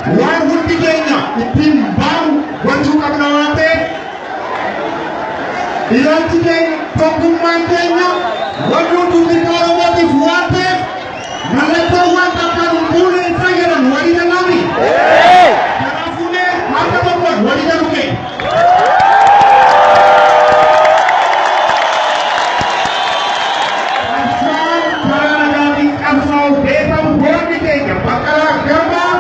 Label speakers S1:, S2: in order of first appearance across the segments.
S1: Waan hundi keenya ittiin baanu gochuu qabna waan ta'eef, ilaalchi keenya, tokkummaan keenya wanni hunduu mirga Oromootiif waan ta'eef, mallattoowwan takka nu fuune hin fayyadan. Walii galaami. Karaa fuunee harka tokkoon walii galu keenya. Qabsaan karaa nagaatiin qabsaa'u beekamu, goonni keenya Baqqalaa Garbaa.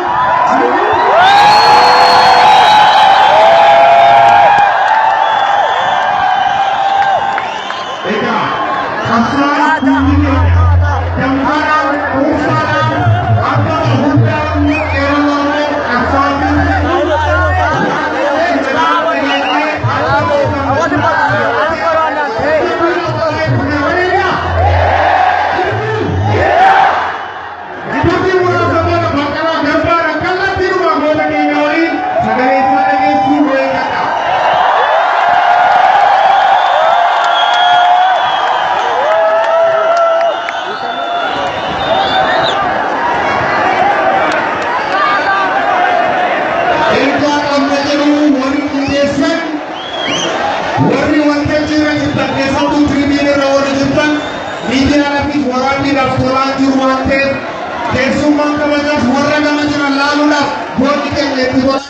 S1: Egaa qabsaan hundi keenya gamtaadhaan, dhuunfaadhaan, akka hundaan qeerroo Oromoo qabsaan. Dubbii muraasa booda Baqqalaa Garbaadha kallattiidhuma goota keenya waliin sagalee isaa dhageessuu eeggadha. Ergaa qabna jedhu warri qindeessan, warri waltajjii irra jirtan, keessattuu tiribiin irra warri jirtan, miidiyaadhaafis waraabbiidhaaf tolaa jiru waan ta'eef, keessummaan kabajaas warra gama jiran laaluudhaaf goonni keenya itti tola.